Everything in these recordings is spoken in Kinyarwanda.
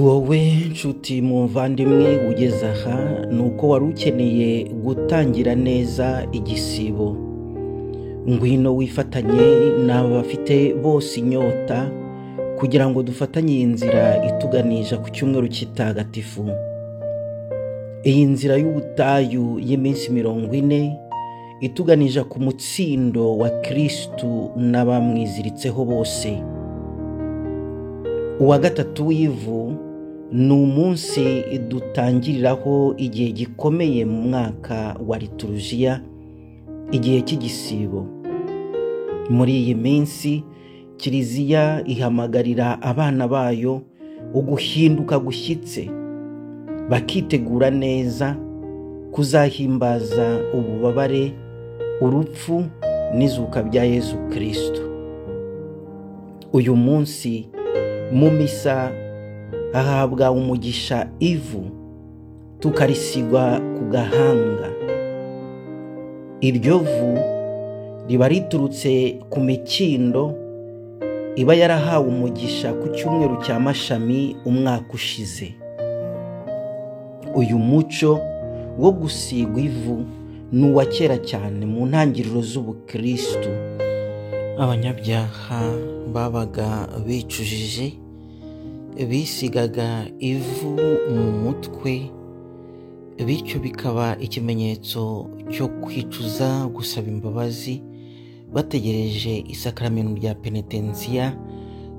Wowe nshuti muvandimwe ugeze aha, ni uko wari ukeneye gutangira neza igisibo. Ngwino wifatanye n'aba bafite bose inyota, kugira ngo dufatanye iyi nzira ituganisha ku cyumweru kitagatifu. Iyi nzira y'ubutayu y'iminsi 40 ituganisha ku mutsindo wa Kristu n'abamwiziritseho bose. Uwa gatatu w'ivu ni umunsi dutangiriraho igihe gikomeye mu mwaka wa liturujia, igihe cy'igisibo. Muri iyi minsi Kiliziya ihamagarira abana bayo uguhinduka gushyitse, bakitegura neza kuzahimbaza ububabare, urupfu n'izuka bya Yezu Kristu. Uyu munsi mu misa ahabwa umugisha ivu, tukarisigwa ku gahanga. Iryo vu riba riturutse ku mikindo iba yarahawe umugisha ku cyumweru cya Mashami umwaka ushize. Uyu muco wo gusigwa ivu ni uwa kera cyane mu ntangiriro z'ubukristu. Abanyabyaha babaga bicujije bisigaga ivu mu mutwe, bityo bikaba ikimenyetso cyo kwicuza, gusaba imbabazi, bategereje isakaramentu rya penetensiya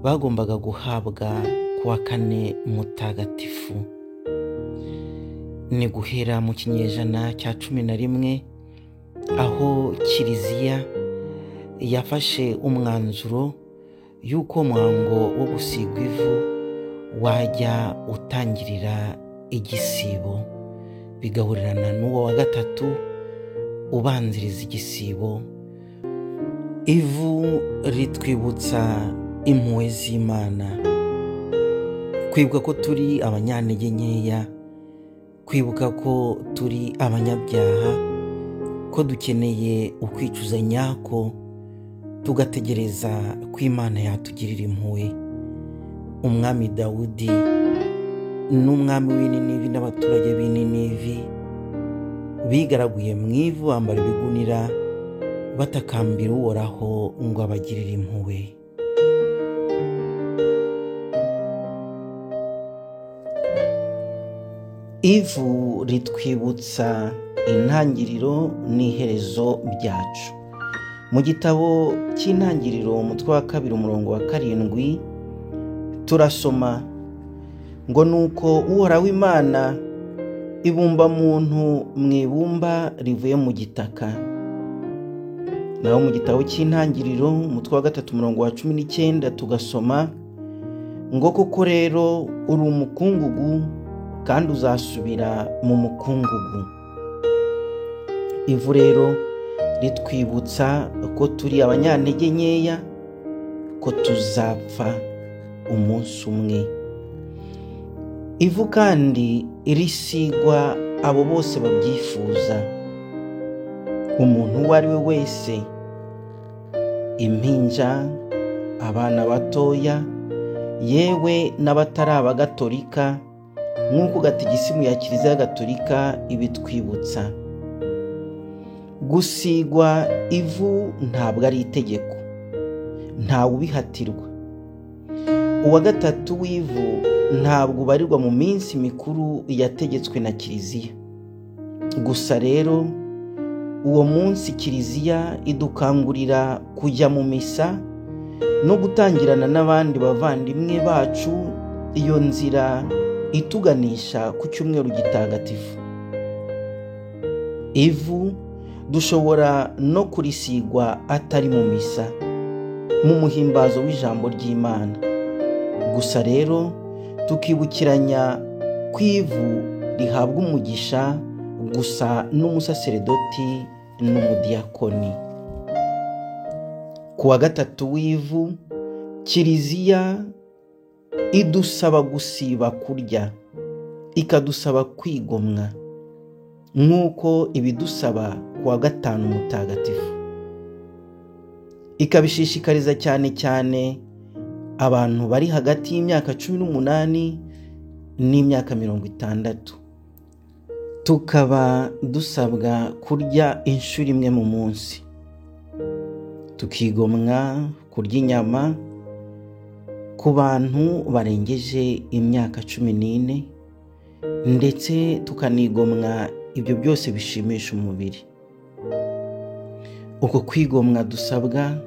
bagombaga guhabwa ku wa kane mutagatifu. Ni guhera mu kinyejana cya 11 aho Kiliziya yafashe umwanzuro y'uko umuhango wo gusigwa ivu wajya utangirira igisibo, bigahurirana n'uwo wa gatatu ubanziriza igisibo. Ivu ritwibutsa impuhwe z'Imana, kwibuka ko turi abanyantege nkeya, kwibuka ko turi abanyabyaha, ko dukeneye ukwicuza nyako, tugategereza ko Imana yatugirira impuhwe. Umwami Dawudi n'umwami w'Ininivi n'abaturage b'Ininivi bigaraguye mu ivu, bambara ibigunira, batakambira Uhoraho ngo abagirire impuhwe. Ivu ritwibutsa intangiriro n'iherezo byacu. Mu gitabo cy'Intangiriro umutwe wa 2 umurongo wa 7 turasoma ngo: nuko Uhoraho Imana ibumba muntu mu ibumba rivuye mu gitaka. Naho mu gitabo cy'Intangiriro umutwe wa 3 umurongo wa 19 tugasoma ngo: koko rero uri umukungugu kandi uzasubira mu mukungugu. Ivu rero ritwibutsa ko turi abanyantege nkeya, ko tuzapfa umunsi umwe. Ivu kandi risigwa abo bose babyifuza, umuntu uwo ari we wese, impinja, abana batoya, yewe n'abatari abagatolika, nk'uko gatigisimu ya Kiliziya Gatolika ibitwibutsa. Gusigwa ivu ntabwo ari itegeko, ntawe ubihatirwa. Uwa gatatu w'ivu ntabwo ubarirwa mu minsi mikuru yategetswe na Kiliziya. Gusa rero uwo munsi Kiliziya idukangurira kujya mu misa no gutangirana n'abandi bavandimwe bacu iyo nzira ituganisha ku cyumweru gitagatifu. Ivu dushobora no kurisigwa atari mu misa, mu muhimbazo w'ijambo ry'Imana. Gusa rero tukibukiranya ko ivu rihabwa umugisha gusa n'umusaseredoti n'umudiyakoni. Ku wa gatatu w'ivu Kiliziya idusaba gusiba kurya, ikadusaba kwigomwa, nk'uko ibidusaba ku wa gatanu mutagatifu. Ikabishishikariza cyane cyane abantu bari hagati y'imyaka 18 n'imyaka 60. Tukaba dusabwa kurya inshuro imwe mu munsi, tukigomwa kurya inyama ku bantu barengeje imyaka 14, ndetse tukanigomwa ibyo byose bishimisha umubiri. Uko kwigomwa dusabwa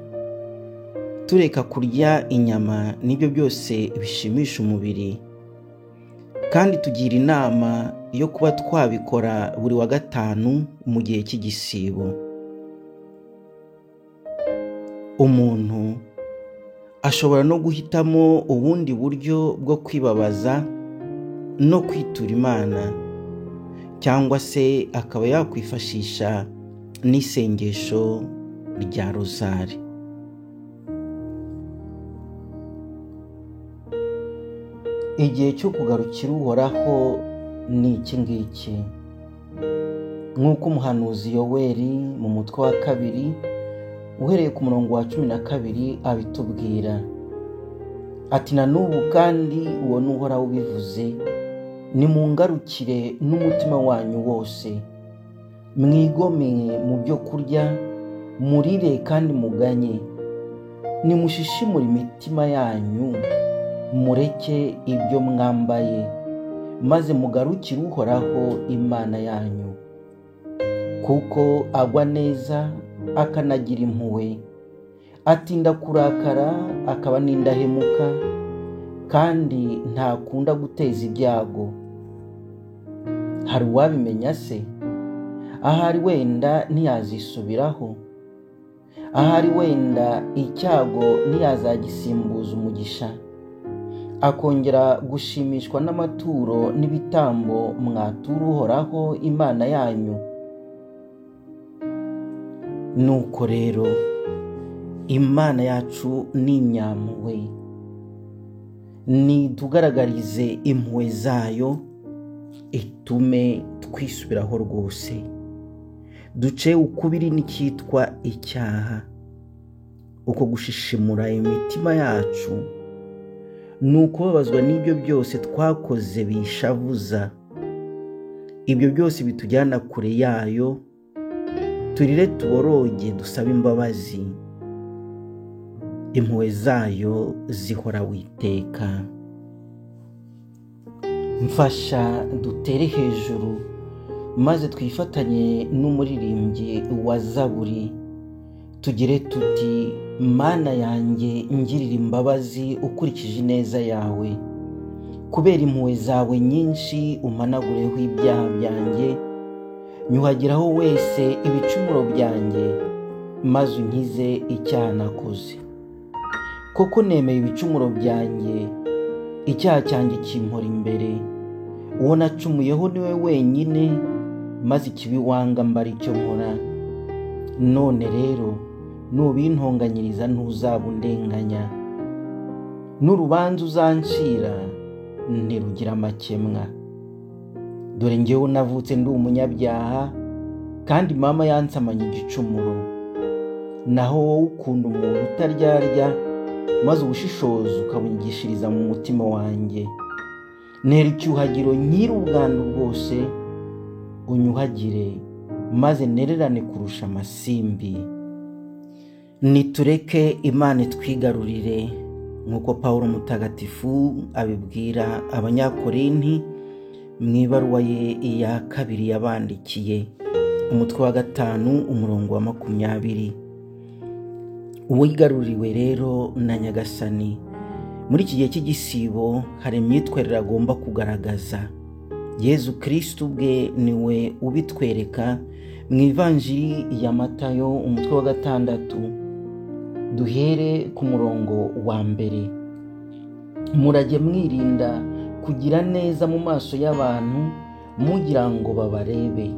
tureka kurya inyama n'ibyo byose bishimisha umubiri, kandi tugira inama yo kuba twabikora buri wa gatanu mu gihe cy'igisibo. Umuntu ashobora no guhitamo ubundi buryo bwo kwibabaza no kwitura Imana, cyangwa se akaba yakwifashisha n'isengesho rya rozari. Igihe cyo kugarukira Uhoraho ni iki ngiki. Nk'uko umuhanuzi Yoweri mu mutwe wa 2 uhereye ku murongo wa 12 abitubwira ati: na n'ubu kandi uwo ni Uhoraho ubivuze, nimungarukire n'umutima wanyu wose, mwigomwe mu byo kurya, murire kandi muganye, nimushishimure imitima yanyu, mureke ibyo mwambaye, maze mugarukire Uhoraho Imana yanyu, kuko agwa neza akanagira impuhwe, atinda kurakara akaba n'indahemuka, kandi ntakunda guteza ibyago. Hari uwabimenya se? Ahari wenda ntiyazisubiraho, ahari wenda icyago ntiyazagisimbuza umugisha, akongera gushimishwa n'amaturo n'ibitambo mwatura Uhoraho Imana yanyu. Nuko rero Imana yacu ni inyampuhwe, nitugaragarize impuhwe zayo, itume twisubiraho rwose, duce ukubiri n'icyitwa icyaha. Uko gushishimura imitima yacu ni ukubabazwa n'ibyo byose twakoze bishavuza, ibyo byose bitujyana kure yayo. Turire tuboroge dusabe imbabazi, impuhwe zayo zihora witeka. Mfasha dutere hejuru, maze twifatanye n'umuririmbyi wa Zaburi, tugire tuti: Mana yanjye ngirira imbabazi ukurikije ineza yawe, kubera impuhwe zawe nyinshi umanagureho ibyaha byanjye, nyuhagiraho wese ibicumuro byanjye, maze unkize icyaha nakoze. Koko nemeye ibicumuro byanjye, icyaha cyanjye kimpora imbere. Uwo nacumuyeho niwe wenyine, maze ikibi wanga mbara icyo nkora. None rero nubintonganyiriza ntuzaba undenganya, n'urubanza uzancira ntirugira amakemwa. Dore njyewe navutse ndi umunyabyaha, kandi mama yansamanye igicumuro. Naho wowe ukunda umuntu utaryarya, maze ubushishozi ukabunyigishiriza mu mutima wanjye. Ntera icyuhagiro nyiri ubwandu bwose, unyuhagire maze nererane kurusha amasimbi. Nitureke Imana itwigarurire, nk'uko Pawulo mutagatifu abibwira Abanyakorinti mu ibaruwa ye ya 2 yabandikiye, umutwe wa 5 umurongo wa 20. Uwigaruriwe rero na Nyagasani muri iki gihe cy'igisibo hari imyitwarire agomba kugaragaza. Yezu Kristu ubwe niwe ubitwereka mu Ivanjiri ya Matayo umutwe wa 6, duhere ku murongo wa 1. Murajye mwirinda kugira neza mu maso y'abantu, mugira ngo babarebe,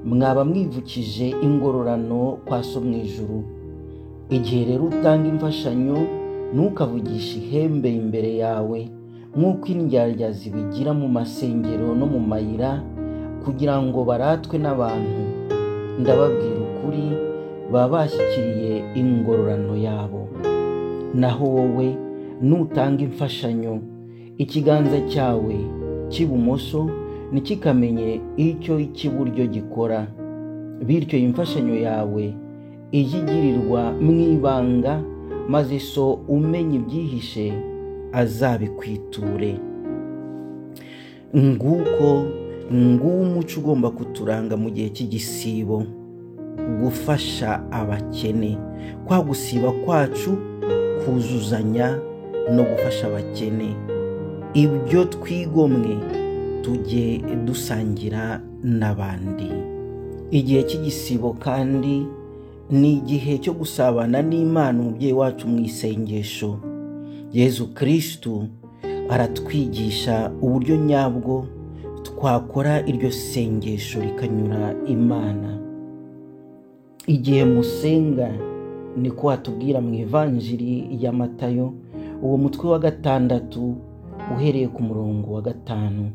mwaba mwivukije ingororano kwa So mu ijuru. Igihe rero utanga imfashanyo, ntukavugishe ihembe imbere yawe, nk'uko indyarya zibigira mu masengero no mu mayira, kugira ngo baratwe n'abantu. Ndababwira ukuri, baba bashyikiriye ingororano yabo. Naho wowe nutanga imfashanyo, ikiganza cyawe cy'ibumoso ntikikamenye icyo icy'iburyo gikora. Bityo imfashanyo yawe ijye igirirwa mu ibanga, maze so umenya ibyihishe azabikwiture. Nguko nguwo umuco ugomba kuturanga mu gihe cy'igisibo, gufasha abakene. Kwa gusiba kwacu kuzuzanya no gufasha abakene. Ibyo twigomwe tujye dusangira n'abandi. Igihe cy'igisibo kandi ni igihe cyo gusabana n'Imana umubyeyi wacu mu isengesho. Yezu Kristu aratwigisha uburyo nyabwo twakora iryo sengesho rikanyura Imana. Igihe musenga, niko watubwira mu Ivanjiri ya Matayo, uwo mutwe wa 6 uhereye ku murongo wa 5.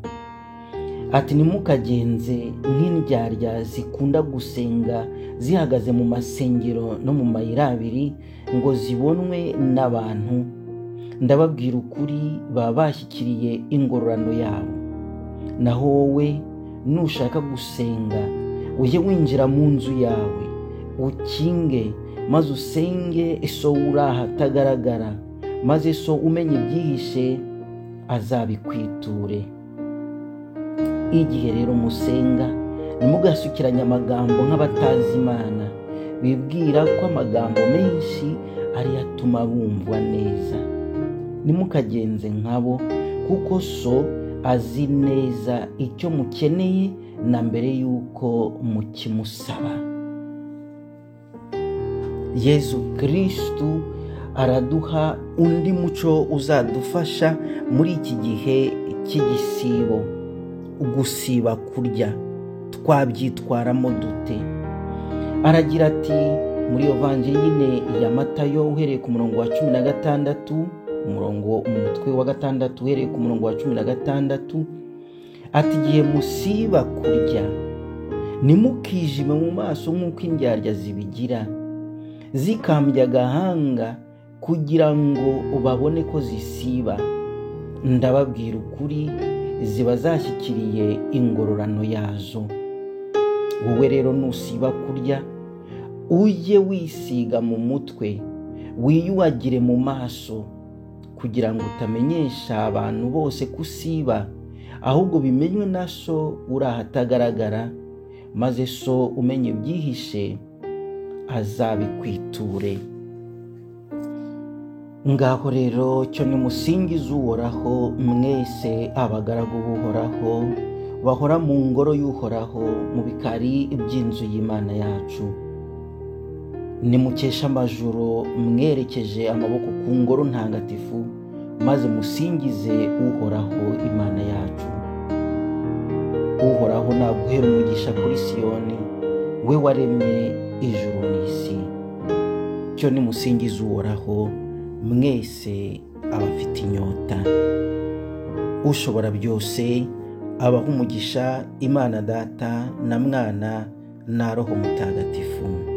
Ati ntimukagenze nk'indyarya zikunda gusenga zihagaze mu masengero no mu mayira abiri ngo zibonwe n'abantu. Ndababwira ukuri, baba bashyikiriye ingororano yabo. Naho wowe nushaka gusenga, ujye winjira mu nzu yawe ukinge, maze usenge so uri ahatagaragara, maze so umenya ibyihishe azabikwiture. Igihe rero musenga, ntimugasukiranye amagambo nk'abatazi Imana, bibwira ko amagambo menshi ariyo atuma bumvwa neza. Ntimukagenze nkabo, kuko so azi neza icyo mukeneye na mbere y'uko mukimusaba. Yezu Kristu araduha undi muco uzadufasha muri iki gihe cy'igisibo. Gusiba kurya twabyitwaramo dute? Aragira ati muri iyo vanjiri nyine ya Matayo, uhereye ku murongo wa 16, umurongo umutwe wa 6 uhereye ku murongo wa 16, ati igihe musiba kurya ntimukijime mu maso nk'uko indyarya zibigira, zikambya agahanga kugira ngo babone ko zisiba. Ndababwira ukuri, ziba zashyikiriye ingororano yazo. Wowe rero nusiba kurya, ujye wisiga mu mutwe, wiyuhagire mu maso, kugira ngo utamenyesha abantu bose kusiba, ahubwo bimenywe na so uri ahatagaragara, maze so umenye ibyihishe azabikwiture. Ngaho rero cyo nimusingize Uhoraho mwese abagaragu b'Uhoraho bahora mu ngoro y'Uhoraho, mu bikari by'inzu y'Imana yacu. Nimukesha amajoro mwerekeje amaboko ku ngoro ntagatifu, maze musingize Uhoraho Imana yacu. Uhoraho naguhera umugisha kuri Siyoni, we waremye ijuru n'isi. Cyo nimusingize Uhoraho mwese abafite inyota. Ushobora byose abaha umugisha, Imana Data na Mwana na Roho Mutagatifu.